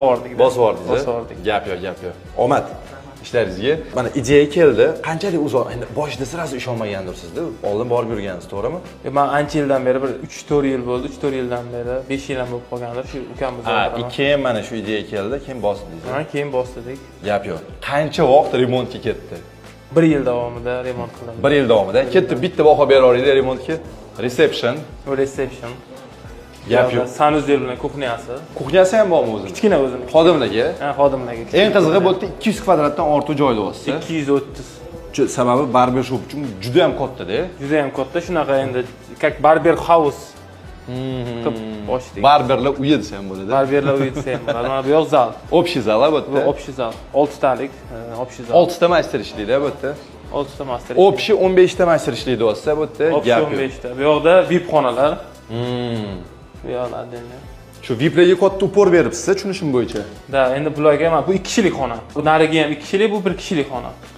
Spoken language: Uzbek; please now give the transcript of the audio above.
Bordik. Bosib yubordingiz. Bosib yubordik. Gap yo'q, gap yo'q. Omad ishlaringizga. Mana, ideya keldi. Qanchalik uzoq? Endi boshida сразу ishonmagandirsizda. Oldin borib yurgansiz, to'g'rimi? Man ancha yildan beri, bir 3-4 yil bo'ldi, 3-4 yildan beri, 5 yil ham bo'lib qolgandir shu ukamiz. Ha, keyin mana shu ideya keldi, keyin bosdingiz. Ha, keyin bosdik. Gap yo'q. Qancha vaqt remontga ketdi? Bir yil davomida remont qilindi. Bir yil davomida. Ketdi, bitta baho bera olaylik remontga. Reception. Bu reception. Gap yo'q. Санузел bilan кухня si. Кухня si ham bormi o'zini? Kichkina o'zini. Xodimlarga. Ha, xodimlarga. Eng qizig'i, bu yerda 200 kvadratdan ortiq joy deyapsiz. 230. Sababi barber shop uchun juda ham katta-da. Juda ham katta, shunaqa endi, как barber house qilib ochdik. Barberlar uyi desa ham bo'ladi. Barberlar uyi desa ham bo'ladi. Mana bu yoq zal. Общий zal bu Bu yerda. Общий zal. Oltitalik, общий zal. 6 ta master ishlaydi bu yerda. 6 ta master. Общий 15 ta master ishlaydi deyapsiz bu yerda. Общий Gap yo'q. 15 ta. Bu yoqda VIP xonalar. Bu yoqlar отдельно. Shu VIPlarga katta упор beribsiz, tushunishim bo'yicha. Да, endi bularga mana bu 2 kishilik xona. Bu narigi ham 2 kishilik, bu 1 kishilik xona.